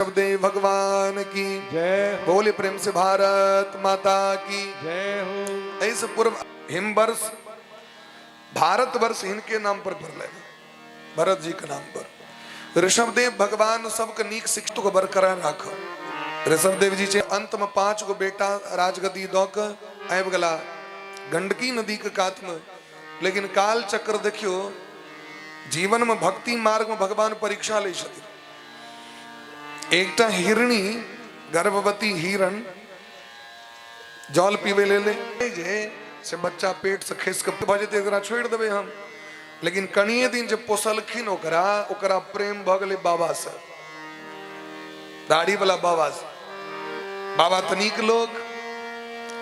देव भगवान की जय हो। बोले प्रेम से भारत माता की जय हो। एहिसँ पूर्व हिमवर्ष भारतवर्ष हिनके नाम पर पड़लै, भरत जी के नाम पर। ऋषभदेव भगवान सबके नीक शिक्षा को बरकरार राख। ऋषभदेव जी छै अंत में 5 गो बेटा राजगद्दी दऽ के आबि गेला गंडकी नदी के कात में। लेकिन काल चक्र देखियो, जीवन में भक्ति मार्ग में भगवान परीक्षा लै छथिन। एकटा हिरणी, गर्भवती हिरण जल पीबै लेल जे से बच्चा पेट से खसि कऽ भऽ जेतै, एकरा छोड़ि देबै हम। लेकिन कनिए दिन जे पोसलखिन ओकरा, ओकरा प्रेम भऽ गेलै बाबा से, दाढ़ी वाला बाबा से। बाबा तऽ नीक लोक,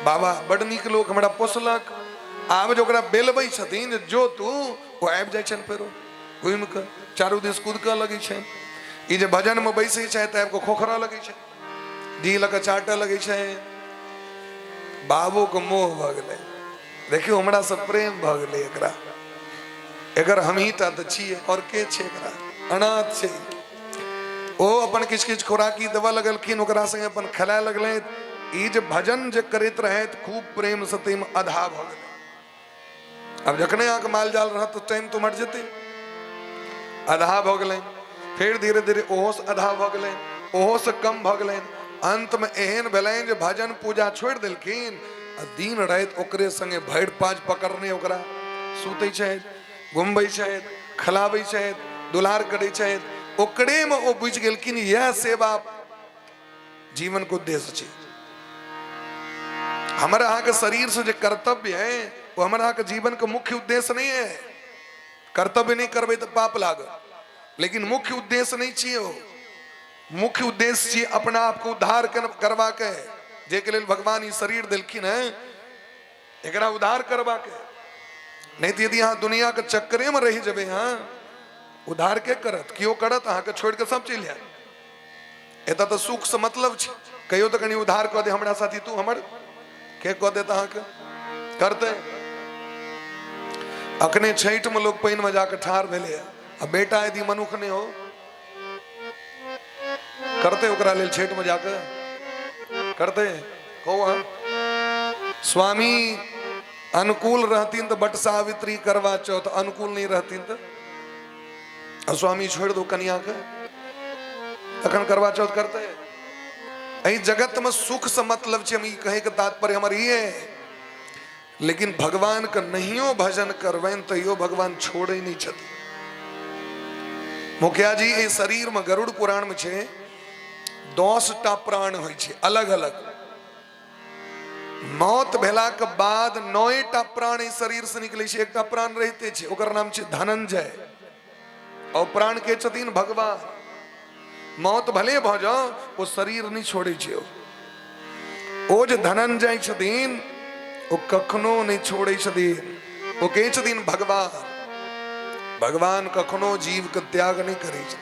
बाबा बड नीक लोक, हमरा पोसलक। आब जे ओकरा बेलबै छथिन जो तू, ओ आबि जाइ छनि फेरो घुमि कऽ चारू दिस कुदकऽ लगै छै। ई जे भजनमे बैसै छै तऽ आबि कऽ खोखरऽ लगै छै, जी लऽ कऽ चाटऽ लगै छै। बाबूके मोह भऽ गेलै, देखियौ हमरा से प्रेम भऽ गेलै एकरा, एकर हमही टा तऽ छियै, आओर के छै एकरा, अनाथ छै। ओ अपन किछु किछु खोराकी देबऽ लगलखिन, ओकरा संगे अपन खेलाय लगलै। ई जे भजन जे करैत रहथि खूब प्रेम से, ताहिमे आधा भऽ गेलै। आब जखने अहाँके माल जाल रहत तऽ टाइम तऽ उमहर जेतै। आधा भऽ गेलनि, फेर धीरे धीरे ओहोसँ आधा भऽ गेलनि, ओहोसँ कम भऽ गेलनि। अन्तमे एहन भेलनि जे भजन पूजा छोड़ि देलखिन आ दिन राति ओकरे संगे भरि पाँच पकड़ने ओकरा सुतै छथि, घुमबै छथि, खिलाबै छथि, दुलार करै छथि। ओकरेमे ओ बुझि गेलखिन इएह सेवा जीवन के उद्देश्य छै। हमर अहाँके शरीर से जे कर्तव्य है वो हमर अहाँके जीवन के मुख्य उद्देश्य नहीं है। कर्तव्य नहीं करबै तऽ पाप लागत, लेकिन मुख्य उद्देश्य नहीं छियै ओ। मुख्य उद्देश्य छियै अपना आप के उद्धार करवा के, जे के लेल भगवान ई शरीर देलखिन है, एकरा उद्धार करवा के। नहीं तो यदि अहाँ दुनिया के चक्करे में रहि जेबै, हाँ उद्धार के करत? केओ करत? अहाँके छोड़ि के सब चलि जायत। एतऽ तऽ सुख से मतलब छै, कहियो तऽ कनि उधार कऽ दे हमरा साथी तू हमर, के कऽ देत अहाँके? करतै? अखने छठि में लोग पानि में जाके ठाढ़ भेलै आ बेटा यदि मनुख नहि हो, करतै ओकरा लेल छठि में जाके? करतै? कहू अहाँ। स्वामी अनुकूल रहथिन तऽ बट सावित्री करवा चौथ, अनुकूल नहीं रहथिन तऽ आ स्वामी छोड़ि दो कनिया के, तखन करवा चौथ करते? एहि जगत में सुख से मतलब छै, हम ई कहे के तात्पर्य हमर ई है। लेकिन भगवान के नहियो भजन करबनि तैयो भगवान छोड़े नहीं छथिन। मुखिया जी, एहि शरीर में गरुड़ पुराण में छै 10टा प्राण होइ छै अलग अलग। मौत भेला के बाद 9टा प्राण एहि शरीर से निकलै छै, एकटा प्राण रहिते छै, ओकर नाम छै धनंजय। और प्राण के छथिन भगवान। मौत भले भऽ जाओ, ओ शरीर नहि छोड़ै छै। ओ जे धनंजय छथिन ओ कखनो नहि छोड़ै छथिन। ओ के छथिन? भगवान। भगवान कखनो जीव के त्याग नहि करै छै।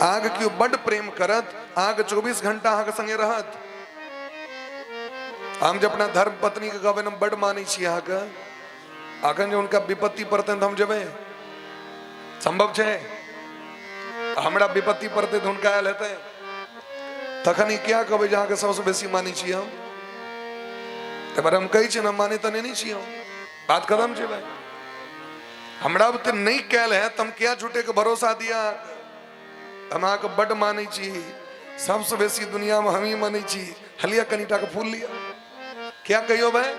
आग केओ बड प्रेम करत, आग 24 घंटा अहाँके संगे रहत। हम जे अपना धर्म पत्नी के कहबै हम बड मानै छी अहाँके, अखन जे हुनका विपत्ति पड़तनि तऽ हम जेबै? संभव छै? हमरा विपत्ति पड़तै तऽ हुनका आयल हेतै? तखन ई किया कहबै जे अहाँके सबसँ बेसी मानै छी हम? तकर हम कहै छियै ने, हम मानै तऽ नहि छी हम। बात खत्म छै भाई। हमरा बुते नहि कयल है तऽ हम किया झूठे के भरोसा दिया? हम अहाँके बड्ड मानै छी, सबसँ बेसी दुनियामे हमही मानै छी, हलिया कनिटा के फूल लिअ। क्या कहियो भाई?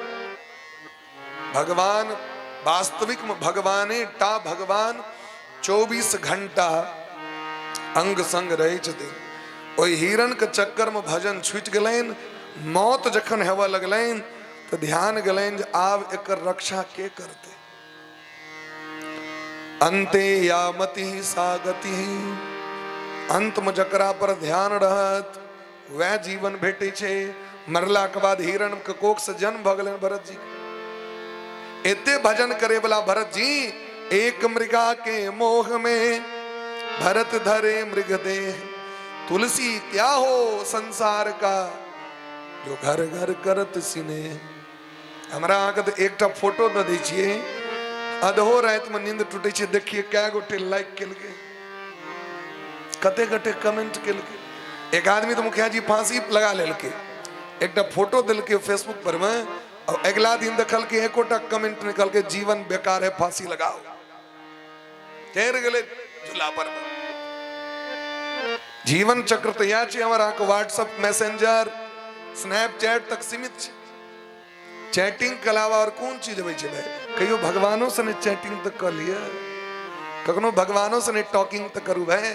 भगवान वास्तविक में भगवाने टा भगवान 24 घंटा अंग संग रहै छथिन। ओहि हिरण के चक्कर में भजन छूटि गेलनि। मौत जखन हेबऽ लगलनि तऽ ध्यान गेलनि जे आब एकर रक्षा के करतै। अंते या मति सा गति, अंत में जकरा पर ध्यान रहत वएह जीवन भेटै छै। मरला के बाद हिरण के कोख से जन्म भऽ गेलनि भरत जी के। एते भजन करे वाला भरत जी, एक मृगा के मोह में भरत धरे मृग देह, तुलसी क्या हो संसार का जो घर घर करत सिनेह। हमरा अहाँके तऽ एकटा फोटो दऽ दै छियै, अधो रातिमे नींद टूटै छै, देखिए कए गोटे लाइक केलकै, कते गोटे कमेंट केलकै। एक आदमी तऽ मुखिया जी फांसी लगा लेलकै। एकटा फोटो देलकै फेसबुक पर में और अगला दिन देखलकै एकोटा कमेंट निकलकै, जीवन बेकार है, फांसी लगाओ। चढ़ि गेलै झूला पर में। जीवन चक्र तऽ इएह छै हमर अहाँके, व्हाट्सएप, मैसेंजर, स्नैपचैट तक सीमित छै। चैटिंग के अलावा और कोन चीज अबै छै भाई? कहियो भगवानो से नहि चैटिंग तऽ कऽ लिअ, कखनो भगवानो से नहि टॉकिंग तऽ करू भाई,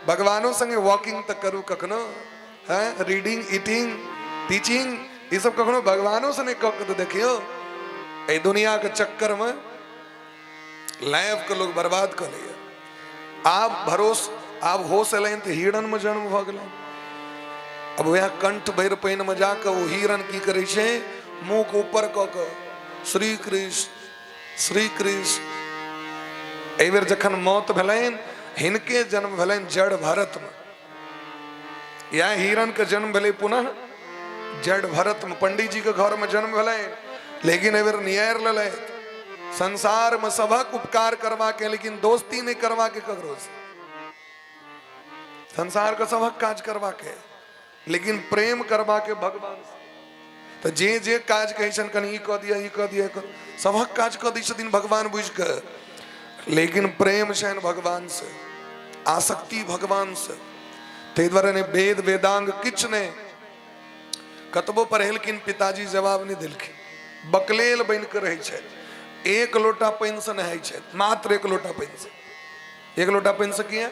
भगवानो संगे वॉकिंग तऽ करू कखनो, हैं, रीडिंग, ईटिंग, टीचिंग, ई सब कखनो भगवानो से नहि कऽ के तऽ देखियौ। एहि दुनिया के चक्कर में लाइफ के लोग बर्बाद कऽ लैया। आब भरोस, आब होश एलनि तऽ हिरण में जन्म भऽ गेलनि। अब वएह कंठ भरि पानि में जाकऽ ओ हिरण की करै छै, मुंह के ऊपर कऽ कऽ श्री कृष्ण श्री कृष्ण। एहि बेर जखन मौत भेलनि, हिनके जन्म भेलनि जड़ भरत में। इएह हिरण के जन्म भेलै पुनः जड़ भरत में, पंडित जी के घर में जन्म भेलै। लेकिन एहि बेर नियार लेलथि संसार में सबक उपकार करवा के, लेकिन दोस्ती नहीं करवा के ककरो से। संसार के सबक काज करवा के, लेकिन प्रेम करवा के भगवान से। तऽ जे जे काज कहै छनि, कनि ई कऽ दिअ, ई कऽ दिअ, सभक काज कऽ दै छथिन भगवान बुझि कऽ, लेकिन प्रेम छनि भगवान से, आसक्ति भगवान से। ताहि दुआरे नहि वेद वेदांग किछु नहि, कतबो पढ़ेलखिन पिताजी जवाब नहि देलखिन। बकलेल बनि कऽ रहै छथि, एक लोटा पानिसँ नहाइ छथि, मात्र एक लोटा पानिसँ। एक लोटा पानिसँ किया?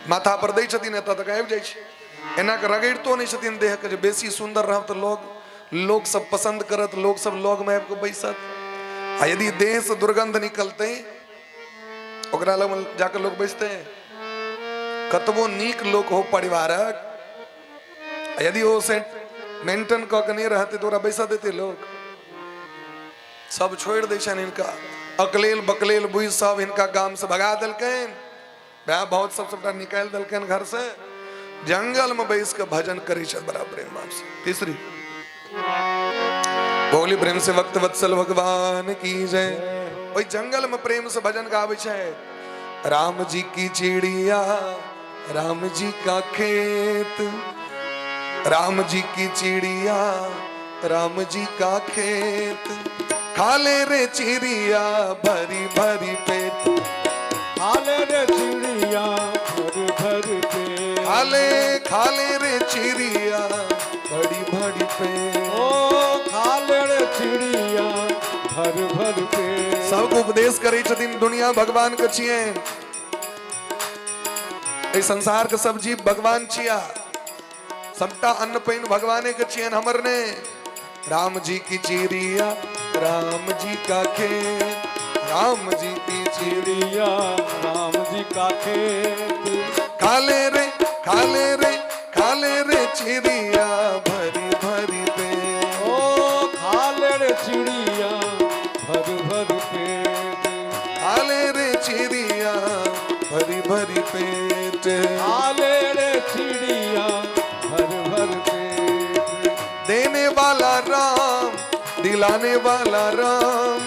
माथा पर दै छथिन, एतऽ तक आबि जाइ छै। एना कऽ रगड़ितो नहि छथिन देहके जे बेसी सुन्दर रहब तऽ लोग लोक सब पसन्द करत, लोक सब लगमे आबि कऽ बैसत। आ यदि देहसँ दुर्गंध निकलतै, ओकरा लग जाकऽ लोक बैसतै? कतबो नीक लोक हो परिवारक, आ यदि ओ से मेंटेन कऽ के नहि रहतै तऽ ओकरा बैसऽ देतै लोक? सब छोड़ि दै छनि हिनका। अकलेल बकलेल बुझि सब हिनका गाम से भगा देलकनि। भाय बहुत सब सबटा निकालि देलकनि घर से। जंगल में बैस के भजन करै छथि बड़ा प्रेम भाव से। तीसरी बोली प्रेम से वक्त वत्सल भगवान की जय। ओहि जंगल में प्रेम से भजन गाबै छै, राम जी की चिड़िया राम जी का खेत, राम जी की चिड़िया राम जी का खेत, खा ले रे चिड़िया भरी भरी पेट, खा ले रे चिड़िया भरी भरी पेट, खा ले रे चिड़िया भरी भरी पेट, ओ खा ले रे चिड़िया भर भर पेट। सबके उपदेश करै छथिन, दुनिया भगवान के छियै, एहि संसार के सब जीव भगवान छिया, सबटा अन्न पानि भगवाने के छियन, हमर ने। राम जी की चिड़िया राम जी का खेत, राम जी की चिड़िया राम जी का खेत, खाले रे खाले रे खाले रे चिड़िया भरी भरी पे, ओ खाले रे चिड़िया भर भर पेट, खाले रे चिड़िया भरी भरी पेट, खाले रे चिड़िया भर भर पेट। देने वाला राम दिलाने वाला राम,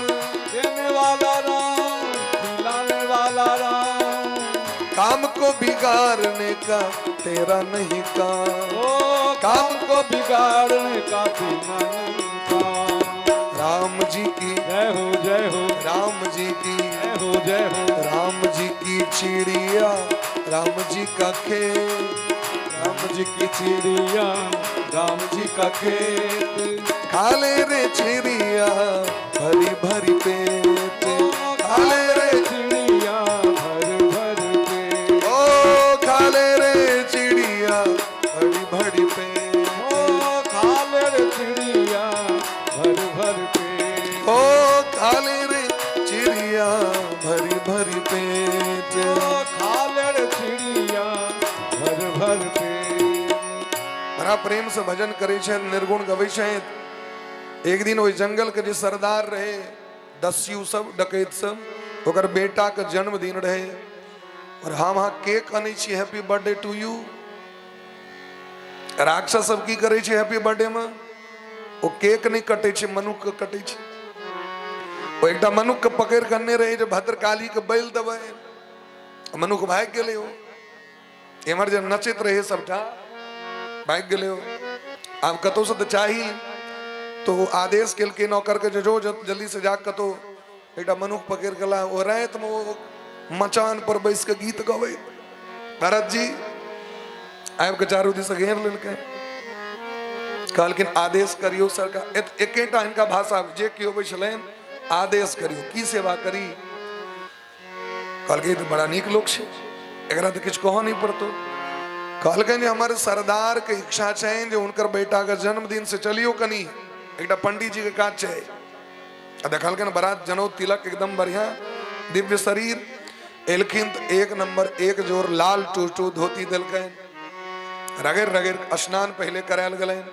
देने वाला राम दिलाने वाला राम, काम को बिगाड़ने का तेरा नहीं काम, ओ काम को बिगाड़ने का तेरा नहीं काम। राम जी की जय हो जय हो, राम जी की जय हो जय हो, राम जी की चिड़िया राम जी का खेत, राम जी की चिड़िया राम जी का खेत, खा ले रे चिड़िया भरी भरी पेट, खा ले रे चिड़िया भर भर पेट, ओ खा ले रे चिड़िया भरी भरी पेट, ओ खा ले रे चिड़िया भर भर पेट, ओ खा ले रे चिड़िया भरी भरी पेट, ओ खा ले रे चिड़िया भर भर पेट। बड़ा प्रेम से भजन करै छथि, निर्गुण गबै छथि। एक दिन ओहि जंगल के जे सरदार रहे, दस्यु सब, डकैत सब, ओकर बेटा के जन्मदिन रहे और हम अहाँ केक अनै छी, हैप्पी बर्थडे टू यू। राक्षस सब की करै छै हैप्पी बर्थडे में? ओ केक नहि कटै छै, मनुख के कटै छै। ओ एकटा मनुख के पकड़ि कऽ अनने रहै जे भद्रकाली के बलि देबै, मनुख भागि गेलै। ओ एम्हर जे नचैत रहे सबटा भागि गेलै ओ। आब कतहुसँ तऽ चाही। तो ओ आदेश केलकै नौकरके जे जो जल्दीसँ जा कतहु एकटा मनुख पकड़ि कऽ ला। ओ रातिमे ओ मचान पर बैस कऽ गीत गबैत भरत जी आबि कऽ चारू दिस घेर लेलकै। कहलखिन आदेश करियौ सरकार। एकेटा हिनका भाषा जे केओ अबै छलनि, आदेश करियौ, की सेवा करी? कहलकै तऽ बड़ा नीक लोक छै, एकरा तऽ किछु कहऽ नहि पड़तौ। कहलकै जे हमर सरदार के इच्छा छनि जे हुनकर बेटा के जन्मदिन से चलियौ कनी एकटा पंडित जी के काज छै। आ देखलखिन बरात जनौ तिलक एकदम बढ़िया दिव्य शरीर। एलखिन तऽ एक नंबर एक जोर लाल टूटू धोती देलकनि, रगड़ रगड़ स्नान पहिले करायल गेलनि,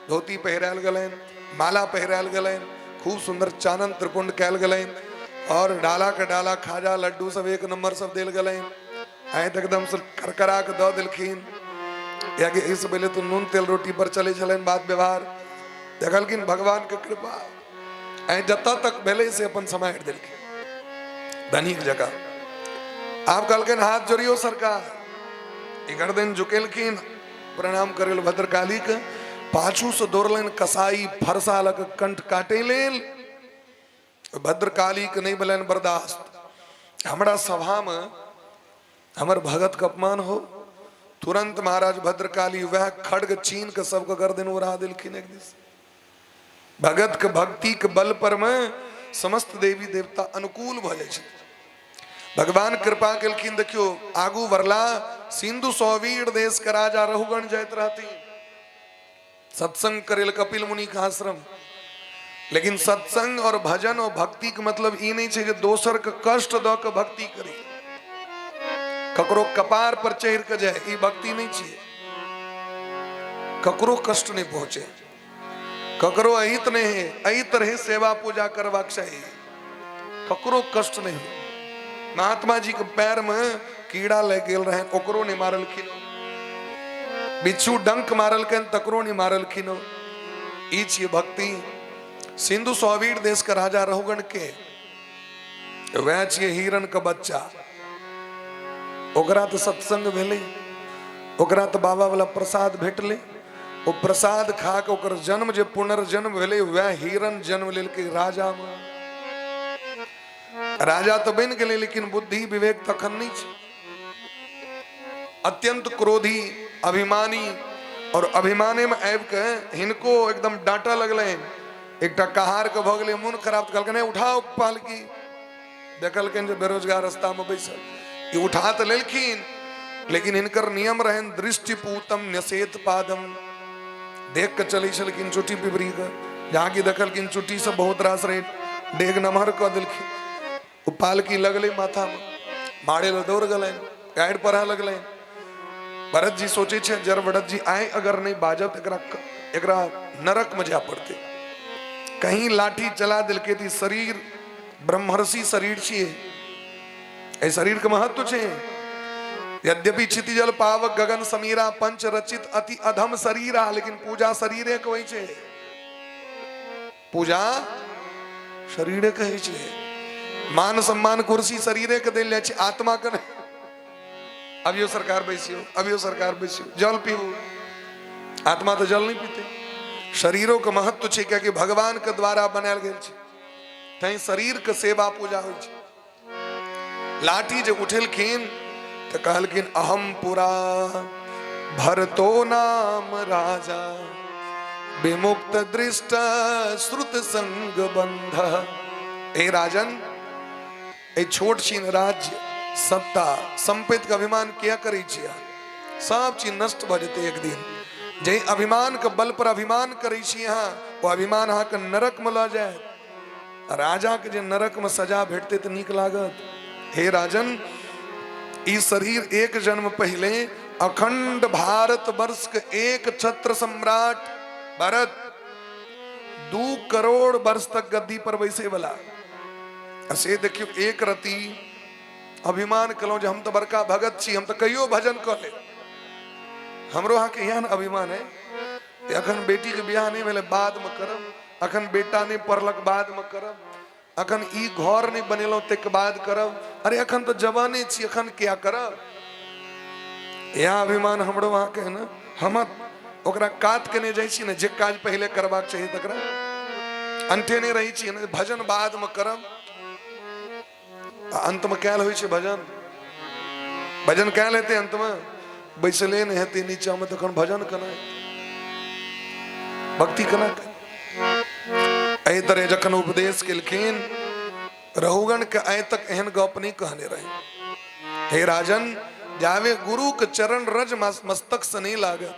धोती पहिरायल गेलनि, माला पहिरायल गेलनि, खूब सुंदर चानन त्रिपुंड कयल गेलनि और डाला के डाला खाजा लड्डू सब एक नंबर सब देल गेलनि। आइ तऽ एकदम से करकरा के दऽ देलखिन, कियाकि एहिसँ पहिले तऽ नून तेल रोटी पर चलै छलनि बात व्यवहार। देखलखिन भगवान के कृपा आइ जतऽ तक भेलै से अपन सम्हारि देलखिन धनिक जकाँ। आब कहलखिन हाथ जोड़ियौ सरकार। ई गर्दन झुकेलखिन प्रणाम करै लए भद्रकाली के। पाछू से दौड़लनि कसाई फरसा लऽ कऽ कंठ काटै लेल। भद्रकाली के नहि भेलनि बर्दाश्त, हमरा सभामे हमर भगत के अपमान हो। तुरंत महाराज भद्रकाली वह खड्ग छीन के सबके गर्दन उड़ा देलखिन एक दिस। भगत के भक्ति के बल पर में समस्त देवी देवता अनुकूल भऽ जाइ छथिन। भगवान कृपा केलखिन। देखियो आगू बढ़ला, सिंधु सौवीर देश के राजा रघुगण जाइत रहथिन सत्संग करे कपिल मुनि के आश्रम। लेकिन सत्संग और भजन और भक्ति के मतलब ई नहीं छै जे दोसर के कष्ट दऽ के भक्ति करी, ककरो कपार पर चढ़ के जाय, ई भक्ति नहीं छियै। ककरो कष्ट नहीं पहुंचे, ककरो अहित नहीं है, एहि तरह सेवा पूजा करबाक चाही, ककरो कष्ट नहीं हो। महात्मा जी के पैर में कीड़ा लग गेल रहे, ओकरो नहीं मारलखिन। बिच्छू डंक मारलखिन तकरो नहीं मारलखिन। ई छियै भक्ति। सिंधु सौवीर देश के राजा रहुगण के वह छियै हिरण के बच्चा। ओकरा तो सत्संग भेलै, ओकरा तो बाबा वाला प्रसाद भेटलै। ओ प्रसाद खा के ओकर जन्म जे पुनर्जन्म भेलै, वह हिरण जन्म लेलकै राजा में। राजा तो बनि गेलै, लेकिन बुद्धि विवेक तखन नहीं छै। अत्यंत क्रोधी अभिमानी, और अभिमाने में आबि के हिनको एकदम डांटऽ लगलनि। एकटा कहार के भऽ गेलै मोन खराब, तऽ कहलकै उठाओ पालकी। देखलखिन जे बेरोजगार रास्ता में बैसल, ई उठा तऽ लेलखिन, लेकिन हिनकर नियम रहनि दृष्टिपूतम न्यसेत पादम। देख के चलै छलखिन चुट्टी पिपरी के, जहाँ की देखलखिन चुट्टी सब बहुत रास रहे, डेग नमहर कऽ देलखिन। ओ पालकी लगलै माथा में, मारे लए दौड़ गेलनि, गाड़ि पढ़ऽ लगलनि। भरत जी सोचै छै जर भरत जी आइ अगर नहि बाजब तऽ एकरा एकरा नरक में जाय पड़तै। कहीं लाठी चला देलकै तऽ ई शरीर ब्रह्मर्षि शरीर छियै, एहि शरीर के महत्व छै। यद्यपि क्षितिजल पावक गगन समीरा पंच रचित अति अधम शरीरा, लेकिन पूजा शरीरे के होइ छै, पूजा शरीरे के होइ छै। मान सम्मान कुर्सी शरीरे के देल जाइ छै, आत्मा के नहि। अभियो सरकार बैसियो, अभियो सरकार बैसियो, जल पीबू, आत्मा तऽ जल नहि पीते। शरीरो के महत्व छै, कियाकि भगवान के द्वारा बनायल गेल छै, तैं शरीर के सेवा पूजा होइ छै। लाठी जे उठेलखिन तऽ कहलखिन अहम पुरा भरतो नाम राजा विमुक्त दृष्ट श्रुत संग बंध। हे राजन, एहि छोट छीन राज्य सत्ता संपत्ति के अभिमान किया करै छियै? सब चीज नष्ट भऽ जेतै एक दिन। जे अभिमान के बल पर अभिमान करै छी अहाँ, ओ अभिमान अहाँके नरक में लऽ जायत। राजा के जे नरक में सजा भेटतै तऽ नीक लागत? हे राजन, ई शरीर एक जन्म पहिले अखंड भारत वर्ष के एक छत्र सम्राट भरत 2 करोड़ वर्ष तक गद्दी पर बैसे वाला, से देखियौ एक रति अभिमान केलहुँ जे हम तऽ बड़का भगत छी, हम तऽ कहियो भजन कऽ लेब। हमरो अहाँके इएह ने अभिमान है, अखन बेटीके बियाह नहि भेलै बादमे करब, अखन बेटा नहि पढ़लक बादमे करब, अखन ई घर नहि बनेलहुँ ताहिके बाद करब, अरे अखन तऽ जवाने छी अखन किया करब। इएह अभिमान हमरो अहाँके है ने। हम ओकरा कात केने जाइ छी ने, जे काज पहिले करबाक चाही तकरा अंठेने रहै छी ने, भजन बादमे करब। आ अन्तमे कयल होइ छै भजन, भजन कयल हेतै अन्तमे, बैसले नहि हेतै नीचामे, तखन भजन केना हेतै, भक्ति केना करतै? एहि तरह जखन उपदेश केलखिन रहुगण के, आइ तक एहन गप नहि कहने रहे। हे राजन, जावे गुरु के चरण रज मस्तक से नहीं लागत,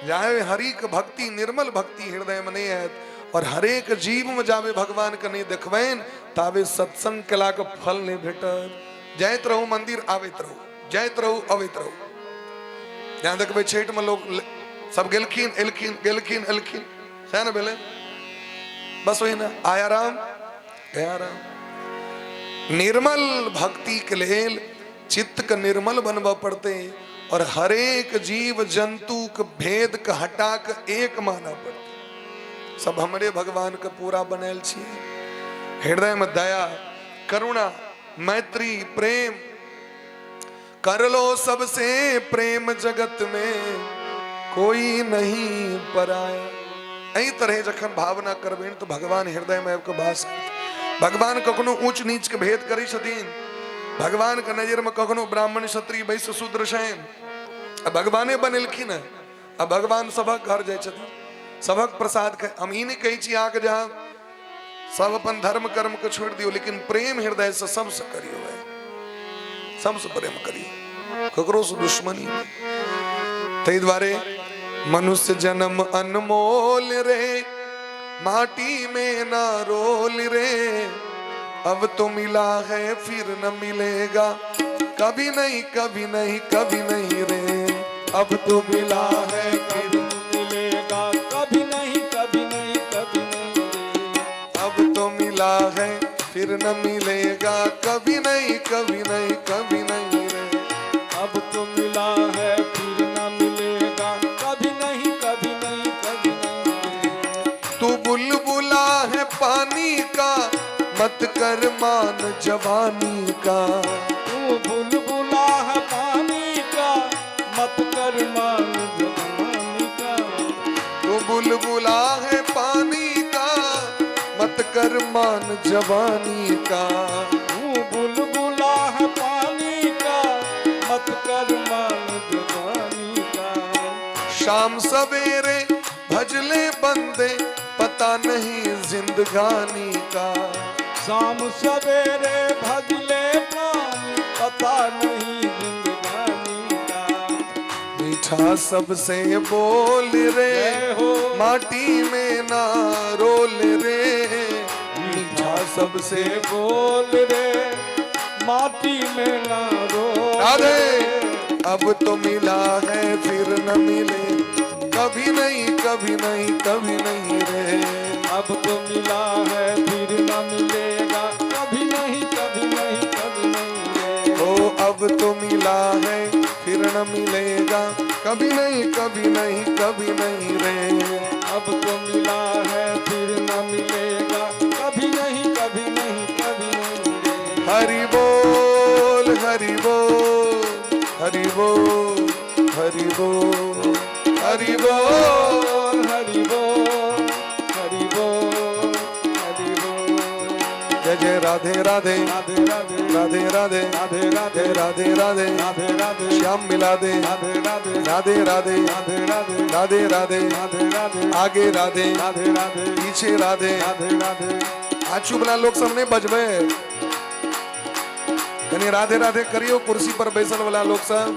जावे हरि के भक्ति निर्मल भक्ति हृदय में नहीं आयत, और हरेक जीव में जावे भगवान के नहीं देखबनि, तावे सत्संग केला के फल नहीं भेटत। जाइत रहू मंदिर, आबैत रहू, जाइत रहू, अबैत रहू। जहाँ देखबै छठि में लोग सब गेलखिन एलखिन, गेलखिन एलखिन, सएह ने भेलै? बस वही ने, आया राम गया राम। निर्मल भक्ति के लेल चित्त के निर्मल बनबऽ पड़तै और हरेक जीव जंतु के भेद के हटा के एक मानऽ पड़तै। सब हमरे भगवान के पूरा बनायल छियै। हृदय में दया, करुणा, मैत्री, प्रेम कर लो सबसे प्रेम, जगत में कोई नहीं पराया। एहि तरह जखन भावना करबनि तऽ भगवान हृदय में आबि कऽ वास करथिन। भगवान कखनो ऊंच नीच के भेद करै छथिन? भगवान के नजर में कखनो ब्राह्मण, क्षत्रिय, वैश्य, शूद्र छनि? आ भगवाने बनेलखिन हँ। आ भगवान सभक घर जाइ छथिन, सभक प्रसाद खाइ। हम ई नहि कहै छी अहाँके जे अहाँ सब अपन धर्म कर्म के छोड़ि दियौ, लेकिन प्रेम हृदय से सबसे करियौ भाई, सबसे प्रेम करियौ, ककरो से दुश्मनी नहीं। ताहि दुआरे मनुष्य जन्म अनमोल रे, माटी में ना रोल रे, अब तो मिला है फिर न मिलेगा, कभी नहीं, कभी नहीं, कभी नहीं रे। अब तो मिला है फिर मिलेगा, कभी नहीं, कभी नहीं, कभी नहीं रे। अब तो मिला है फिर न मिलेगा, कभी नहीं, कभी नहीं, कभी नहीं रे। अब तो मिला है फिर न मिलेगा, कभी नहीं, कभी नहीं, कभी नहीं रे। तू बुलबुला है पानी का, मत कर मान जवानी का। तू बुलबुला है पानी का, मत कर मान जवानी का। तू बुलबुला है पानी का, मत कर मान जवानी का। तू बुलबुला है पानी का, मत कर मान जवानी का। शाम सवेरे भजले बंदे, पता नहीं जिंदगानी का। शाम सवेरे भजले प्राणी, पता नहीं जिंदगानी का। मीठा सबसे बोल रे, जय हो। माटी में ना रोल रे। मीठा सबसे बोल रे, माटी में ना रो। राधे। अब तो मिला है फिर न मिले, कभी नहीं, कभी नहीं, कभी नहीं रे। अब तो मिला है फिर न मिलेगा, कभी नहीं, कभी नहीं, कभी नहीं रे। ओ अब तो मिला है फिर न मिलेगा, कभी नहीं, कभी नहीं, कभी नहीं रे। अब तो मिला है फिर न मिलेगा, कभी नहीं, कभी नहीं, कभी नहीं रे। हरि बोल, हरि बोल, हरि बोल, हरि बोल, हरि बोल, हरि बोल, हरि बोल, हरि बोल। जय जय राधे राधे, राधे राधे, राधे राधे, राधे राधे, जय राधे राधे, राधे राधे, श्याम मिला दे, राधे राधे, राधे राधे, राधे राधे, राधे राधे, राधे राधे, आगे राधे, राधे राधे, पीछे राधे, राधे राधे। आछू वाला लोग सब नहीं बजबे, कनी राधे राधे करियो। कुर्सी पर बैसल वाला लोग सब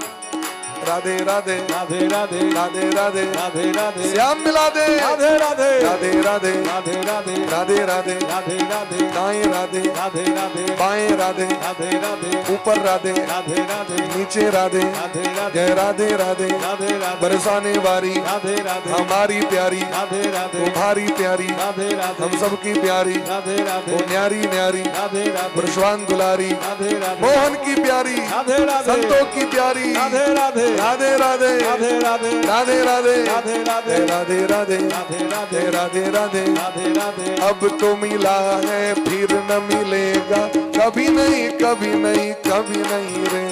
राधे राधे, राधे राधे, राधे राधे, राधे राधे, श्याम मिला दे, राधे राधे, राधे राधे, राधे राधे, राधे राधे, राधे राधे, दाएं राधे, राधे राधे, बाएं राधे, राधे राधे, ऊपर राधे, राधे राधे, नीचे राधे, राधे राधे, जय राधे राधे, राधे राधे, बरसाने वारी राधे राधे, हमारी प्यारी, राधे राधे, तुम्हारी प्यारी, राधे राधे, हम सबकी प्यारी, राधे राधे, वो न्यारी न्यारी, राधे राधे, वृषवान दुलारी, राधे राधे, मोहन की प्यारी, राधे राधे, संतों की प्यारी, राधे राधे, राधे राधे, राधे राधे, राधे राधे, राधे राधे, राधे राधे, राधे राधे, राधे राधे, राधे राधे। अब तो मिला है फिर न मिलेगा, कभी नहीं, कभी नहीं, कभी नहीं रे।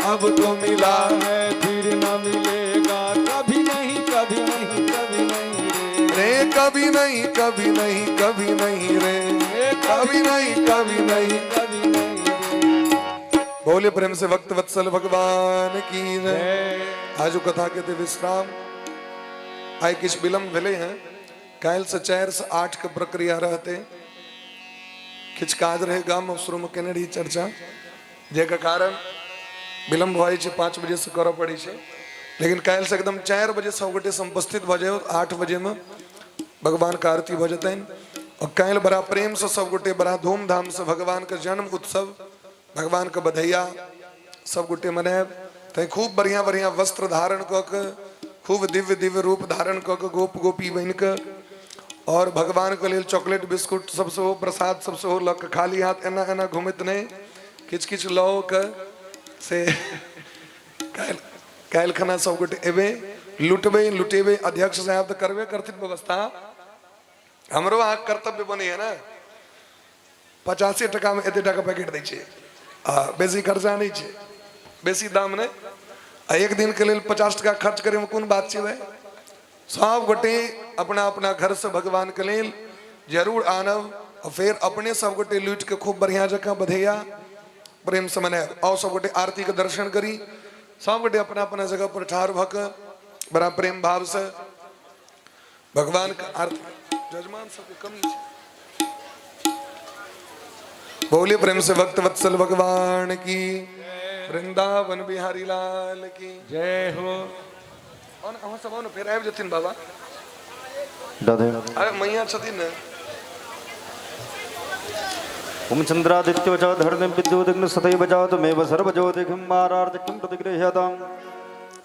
अब तो मिला है फिर न मिलेगा, कभी नहीं, कभी नहीं कभी नहीं रे। रे कभी नहीं कभी नहीं कभी नहीं रे, कभी नहीं कभी नहीं कभी नहीं रे। बोले प्रेम से भक्त वत्सल भगवान की जय। जय। आजू कथा के विश्राम। आइ किछु विलम्ब भेलै हैं। काल्हि से 4 से 8 के प्रक्रिया रहते। किछु काज रहे गाम में, शुरू में केने रही चर्चा, जेकर कारण विलम्ब भऽ जाइ छै, 5 बजे से करऽ पड़ै छै। लेकिन काल्हि से एकदम 4 बजे सब गोटे से उपस्थित भऽ जाउ। 8 बजे में भगवान के आरती भऽ जेतनि। और काल्हि बड़ा प्रेम से सब गोटे बड़ा धूमधाम से भगवान के जन्म उत्सव, भगवान के बधैया सब गोटे मनायब। तैं खूब बढ़िया बढ़िया वस्त्र धारण कऽ के, खूब दिव्य दिव्य रूप धारण कऽ के गोप गोपी बनि के और भगवान के लेल चॉकलेट बिस्कुट सब सेहो, प्रसाद सब सेहो लऽ के, खाली हाथ एना एना घुमैत नहि, किछु किछु लऽ के से काल्हि काल्हि खना सब गोटे एबै, लुटबै लुटेबै। अध्यक्ष साहब तऽ करबे करथिन व्यवस्था, हमरो अहाँके कर्तव्य बनैया ने। 85 टका में एते टाका पैकेट दै छै, आ बेसी खर्चा नहि छै, बेसी दाम नहि। आ एक दिन के लेल 50 टका खर्च करे में कोन बात छै भाई। सब गोटे अपना अपना घर से भगवान के लेल जरूर आनब और फिर अपने सब गोटे लूट के खूब बढ़िया जकाँ बधैया प्रेम से मनायब। आओ सब गोटे आरती के दर्शन करी। सब गोटे अपना अपना जगह पर ठाढ़ भऽ के बड़ा प्रेम भाव से भगवान के आरती। जजमान सबके कमी छै। बोले प्रेम से भक्त वत्सल भगवान की, वृंदावन बिहारी लाल की जय हो। अहाँ सब आउ ने, फेर आबि जेथिन बाबा। राधे। अरे मैया छथिन ने। ओम चंद्रादित्य च धरणिं विद्युदग्नि सदैव जातमेव सर्वज्योतिषं मारार्थिकं प्रतिगृह्यताम्।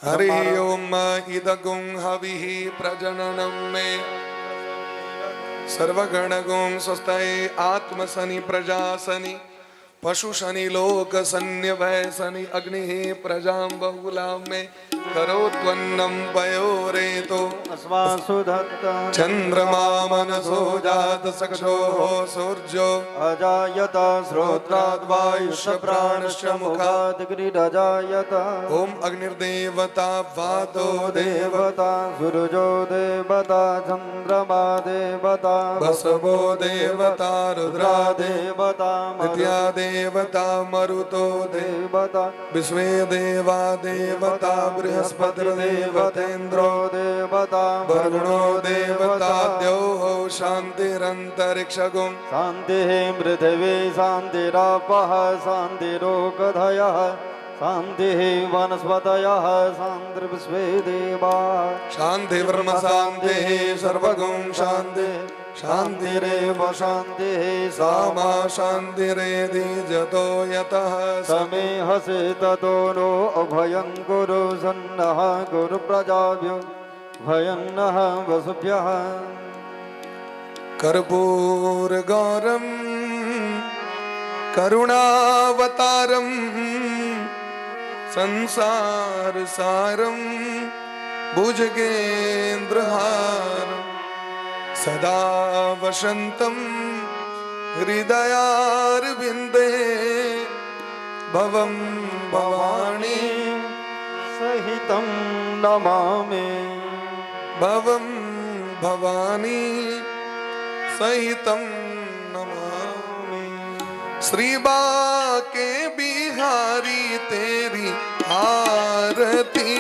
हरि ओम इदगुं हविः प्रजननं मे सर्वगणगुं स्वस्तये आत्मसनि प्रजासनि पशु शनि लोक सन्य भय शनि अग्निः प्रजां बहुलां मे करो त्वन्नं पयोरेतो अस्मासु धत्त चंद्रमा मनसो जात सक्षोः सूर्यो अजायत श्रोत्राद् वायुश्च प्राणश्च मुखात् मुखादग्निरजायत। ओम अग्निर्देवता वातो देव देवता सूर्यो देवता चंद्रमा देवता बसवो देवता रुद्रा देवता द्वितीया देवता मरुतो देव देवता विश्वे देवा देवता बृहस्पतिर्देवतेन्द्रो देवता वरुणो देवता द्यौः शान्तिरन्तरिक्षगुं शान्तिः पृथिवी शान्तिरापः शान्तिरोगधयः शान्तिः वनस्पतयः शान्तिर्विश्वे देवाः शान्तिर्ब्रह्म शान्तिः सर्वगुं शान्तिः शान्तिरेव शान्तिः सामा शान्तिरेधि जतो यतः समेहसे ततो नो अभयं कुरु सन्नः कुरु प्रजाभ्यो भयं नः वसुभ्यः। कर्पूर गौरम करुणावतारम संसार सारम भुजगेन्द्रहारम सदा वसन्तं हृदयारविन्दे भवं भवानी सहितं नमामि। भवं भवानी सहितं नमामि। श्री बाके बिहारी तेरी आरती।